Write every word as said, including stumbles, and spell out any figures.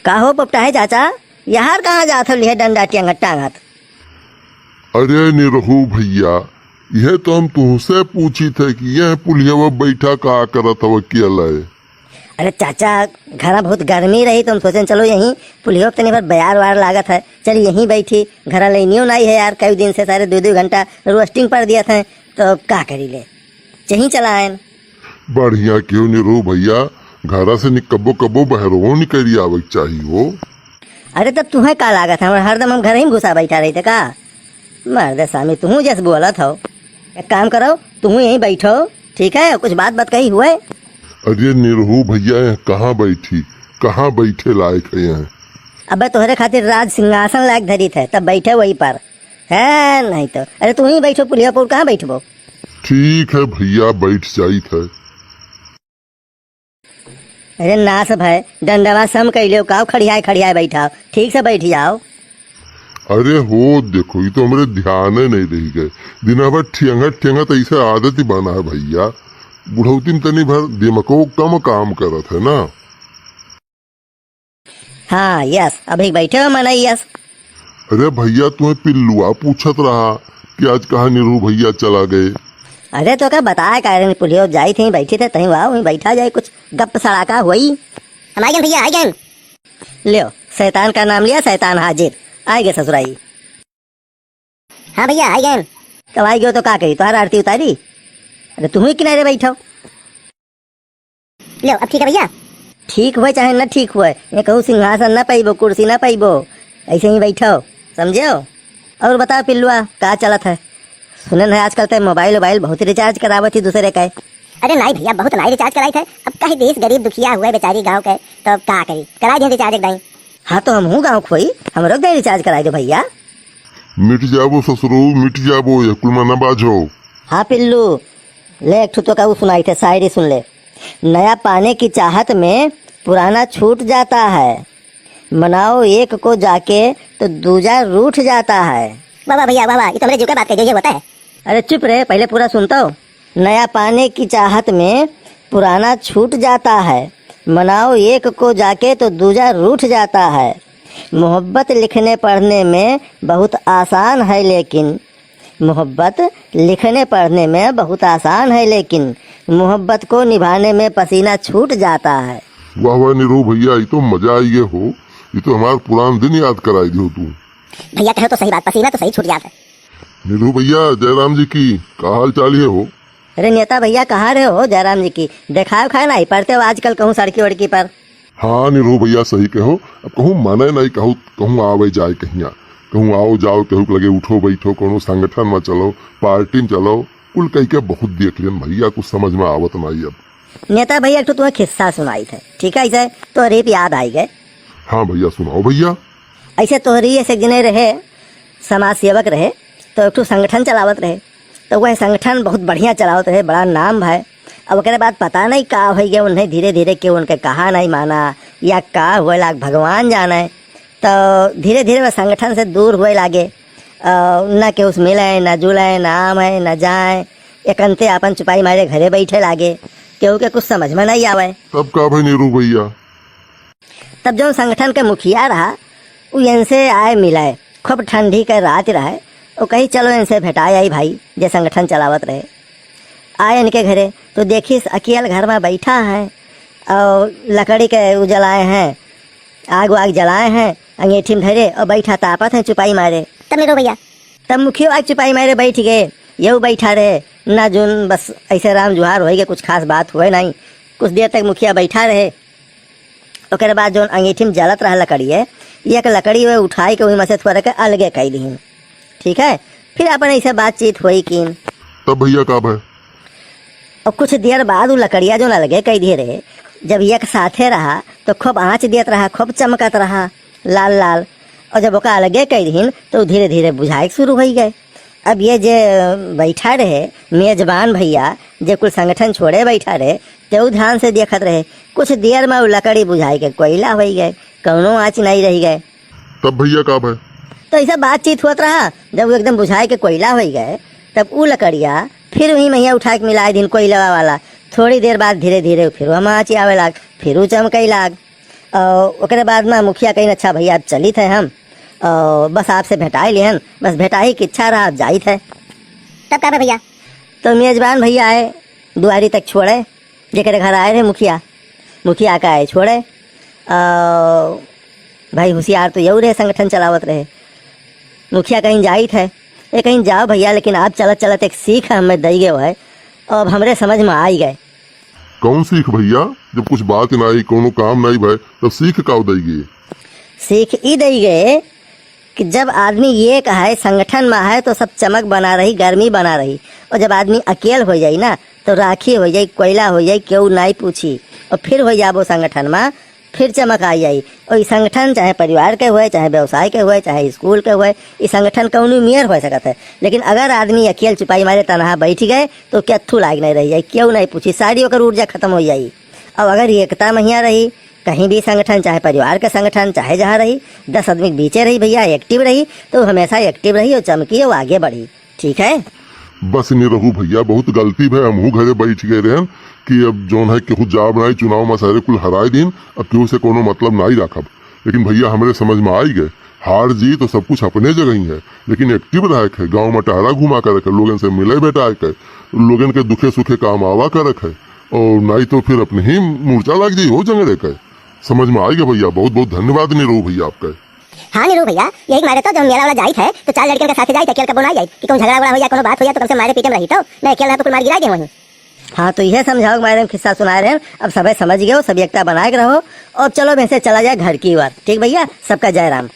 का हो पोपटा है चाचा, यहार कहाँ जात हो लिहे डंडा टेंगत टांगत? अरे निरहू भइया, इहे तो हम तुहसे पूछित है कि यह पुलिहवा बैठा का करत हव अकेले? अरे चाचा, घरा बहुत गर्मी रही तो हम सोचेन चलो यहीं पुलिहवा पे तनी भर बयार वार लागत है, चल यहीं बैठी। घरा लइनियो नाई है यार, कई दिन से सारे दो दो घंटा रोस्टिंग पर दिया था, तो का करी ले, यहीं चला आयन। बढ़िया किहो निरहू भइया, घरा से नि-, कब्बो कब्बो बहरवो निकरी आवे के चाही हो। अरे तब तुहें का लागत है, हरदम हम घर ही में घुसा बैठा रही थे का? मर्द सामी, तुहूँ जस बोलत हो। एक काम करो, तुहूँ यहीं बैठो, ठीक है, कुछ बात बात कही हुए। अरे निरहू भइया, यह कहाँ बैठी, कहाँ बैठे लायक है यह? अबे तोहरे खातिर राज सिंहासन लायक धरित है, तब बैठे वही पर। है नहीं तो, अरे तुहीं बैठो पुलिया पर, कहाँ बैठबो? ठीक है भइया, बैठ जाइत है। अरे नास भाई, डंडवा सम कैले, काव खड़ियाए खड़ियाए बैठा, ठीक से बैठ जाओ। अरे हो, देखो, ई तो हमरे ध्याने नहीं रही गए। दिना भर ठेंगत ठेंगत ऐसे आदत ही बना है भइया। बुढ़ौती में तनी भर दिमागो कम काम करत है ना। हाँ, यस, अभी बैठे हो मनई, यस। अरे भइया, तुम्हें पिल्लुआ पूछत रहा कि आज कहाँ निरहू भइया चला गए। अरे तो का बताए, का रे, पुलियो जाई थी, बैठी थे, तहीं वाह, वहीं बैठा जाए, कुछ गप सड़ाका हुई। हम आ गए भइया, आ गए। लियो, शैतान का नाम लिया, शैतान हाजिर। आए गए ससुराई। हाँ भइया, आ गए। तब आई गयो तो का करी, तोहार आरती उतारी? अरे तुहूँ ही किनारे बैठो। लो, अब ठीक है भइया? ठीक हुए चाहे न ठीक हुए, ये कहूँ सिंहासन न पाइबो, कुर्सी न पाइबो, ऐसे ही बैठो, समझो? और बताओ पिल्लुआ, का चलत है? सुनन है आजकल ते मोबाइल वोबाइल बहुत रिचार्ज करावत ही दूसरे का। अरे नाई भइया, बहुत नाई रिचार्ज कराई थे। अब कहीं देश गरीब दुखिया हुए बेचारी गाँव के, तो अब का करी, कराई दे रिचार्ज एक दाई। हाँ तो हमहूँ गाँव खोई, हमरो के रिचार्ज कराई दो भइया। मिट जाबो ससुरो, मिट जाबो, ये कुल में न बाजो। हाँ पिल्लू, ले एक ठो तो का उ सुनाई थे, शायरी सुन ले। नया पाने की चाहत में पुराना छूट जाता है, मनाओ एक को जाके तो दूजा रूठ जाता है। वाह वाह भइया, वाह वाह, ये तो हमरे जीव के बात कह दी, ये होता है। अरे चुप रे, पहले पूरा सुन तो। नया पाने की चाहत में पुराना छूट जाता है, मनाओ एक को जाके तो दूजा रूठ जाता है। मोहब्बत लिखने पढ़ने में बहुत आसान है लेकिन, मोहब्बत लिखने पढ़ने में बहुत आसान है लेकिन, मोहब्बत को निभाने में पसीना छूट जाता है। वाह वाह निरहू भइया, ई तो मजा आई गए हो, ई तो हमार पुरान दिन याद कराई दियो तू। भइया कहो तो सही बात, पसीना तो सही छूट जाता है। निरहू भइया, जयराम जी की का हाल चाल है हो? अरे नेता भइया, कहाँ रहे हो जयराम जी की? देखाव खाए नाई पड़ते हो आजकल कहूँ सड़की वड़की पर। हाँ निरहू भइया, सही कहो, अब कहूँ माने नाई, कहूँ, कहूँ आवे जाए कहिया, कहूँ आओ जाओ, कहूँ के लगे उठो बैठो, कोनो संगठन में चलो, पार्टी में चलो, कुल कह के बहुत देख लेन भइया, कुछ समझ में आवत नाई अब। नेता भइया, एक ठो तुम्हें खिस्सा सुनाई थे, ठीक है, ऐसे तो रेप याद आई गए। हाँ भइया, सुनाओ भइया। ऐसे तोहरी ऐसे एक जने रहे, समाज सेवक रहे, तो एक ठो संगठन चलावत रहे। तो वह संगठन बहुत बढ़िया चलावत रहे, बड़ा नाम भाई। अब ओकरे बाद पता नहीं का होइ गया, उन्हें धीरे धीरे के उनके कहा नहीं माना या का हुए लाग, भगवान जाने। तो धीरे धीरे वह संगठन से दूर हुए लागे। अ, न केहू से मिले, न जुले, न आवे, न जाए, एकंते आपन चुपाई मारे घरे बैठे लागे, केहू के कुछ समझ में नहीं आवे। तब का भाई नीरू भइया? तब जौन संगठन के मुखिया रहा, उ इनसे आए मिले। खूब ठंडी के रात रहे, उ कही, "चलो इनसे भेटाए आई भाई," जे संगठन चलावत रहे। आए इनके घरे, तो देखिस अकेल घर में बैठा है और लकड़ी के उ जलाए हैं, आग वाग जलाए हैं, अंगीठी में धरे और बैठा तापत हैं चुपाई मारे। तब नीरू भइया? तब मुखियो आग चुपाई मारे बैठ गए, यहू बैठा रहे, ना जोन बस ऐसे राम जुहार होई गए, कुछ खास बात हुए नहीं। कुछ देर तक मुखिया बैठा रहे, ओकरे बाद जौन अंगीठी में जलत रहा लकड़िए, एक लकड़ी वे उठाई के वही में से थोड़ा के अलगे कई दिहिन, ठीक है, फिर अपन ऐसे बातचीत होई किन। तब भइया का भय? और कुछ देर बाद उ लकड़िया जौन अलगे कई दिए रहे, जब एक साथे रहा तो खूब आँच देत रहा, खूब चमकत रहा, लाल लाल। और जब ओका अलगे कई दिहिन तो धीरे धीरे बुझाए के शुरू होई गए। अब ये जे बैठा रहे मेजबान भइया, जे कुल संगठन छोड़े बैठा रहे, तेऊ ध्यान से देखत रहे। कुछ देर में उ लकड़ी बुझाए के कोयला होई गए, कौनो आँच नहीं रही गए। तब भइया का भय? तो ऐसा बातचीत होत रहा, जब वो एकदम बुझाए के कोयला होई गए, तब उ लकड़िया फिर वही महिया उठा के मिलाए दिन कोयलवा वाला। थोड़ी देर बाद धीरे धीरे फिर वह आँच आवे लाग, फिर उ चमकई लाग। और ओकरे बाद मा मुखिया कहिन, "अच्छा भइया, अब चलित है हम, और बस आपसे भेटाइ लिहन, बस भेटाइ की इच्छा रहा, अब जाइत है।" तब का बा भइया? तो मेजबान भइया आए, दुआरी तक छोड़े, जेकरे घर आए रहे मुखिया, मुखिया का आए छोड़े। और भाई हुसियार तो यहू रहे, संगठन चलावत रहे। मुखिया कहिन जाइत है, ये कहिन, "जाओ भइया, लेकिन आप चलत चलत एक सीख हमें दइ गए है, और अब हमरे समझ मा आइ गए।" कौन सीख भइया? जब कुछ बात नाई, कौनो काम नाई भए, तब सीख का दइ गए? सीख ई दइ गए कि जब आदमी एक है, संगठन मा है, तो सब चमक बना रही, गर्मी बना रही, और जब आदमी अकेल होइ जाई ना, तो राखी होइ जाई, कोयला होइ जाई, केहू नाई पूछी, और फिर होइ जाबो संगठन मा, फिर चमक आइ जाई। और ई संगठन चाहे परिवार के हुए, चाहे व्यवसाय के हुए, चाहे स्कूल के हुए, ई संगठन कौनो मेर होइ सकत है, लेकिन अगर आदमी अकेल चुपाई मारे तनहा बैठ गए, तो केथू लायक नाई रहि जाई, केहू नाई पूछी, सारी ओकर ऊर्जा खतम होइ जाई। अब अगर एकता महिया रही, कहीं भी संगठन, चाहे परिवार के संगठन, चाहे जहाँ रही, दस आदमी के बीचे रही भइया, active रही, तो हमेशा active रही और चमकी और आगे बढ़ी। ठीक है? बस निरहू भइया, बहुत गलती भए, हमहू घरे बैठ गए रहन कि अब जौन है केहू जाब नाई, चुनाव मा सारे कुल हराइ दीन, अब केहू से कौनो मतलब नाई राखब। लेकिन भइया हमरे समझ मा आइ गए, हार जीत तो सब कुछ अपने जगह ही है, लेकिन active रहे के है, गाँव मा टहरा घुमा करके, लोगन से मिले भेटाए के, लोगन के दुखे सुखे काम आवा करके है, और नाई तो फिर अपने ही मोर्चा लाग जाई हो जंगड़े के। समझ मा आइ गए भइया, बहुत बहुत धन्यवाद निरहू भइया आपका। हाँ निरहू भइया, यही मारे तो जब मेला वाला जाइत है तो चार लड़कन के साथे जाइत है, अकेल कबो ना जाइत कि कौनो झगड़ा वगड़ा होइ जाए, कौनो बात होइ जाए तो कम से कम मारे पीटे मा रही तो, नहीं अकेल रहा तो कुल मार गिराइ दे वहीं। हाँ, तो यह समझाओ के मारे हम खिस्सा सुनाए रहे, अब सबै समझ गए हो, सब एकता बनाए के रहो। अब चलो, वैसे चला जाए घर की ओर। ठीक भइया, सबका जय राम।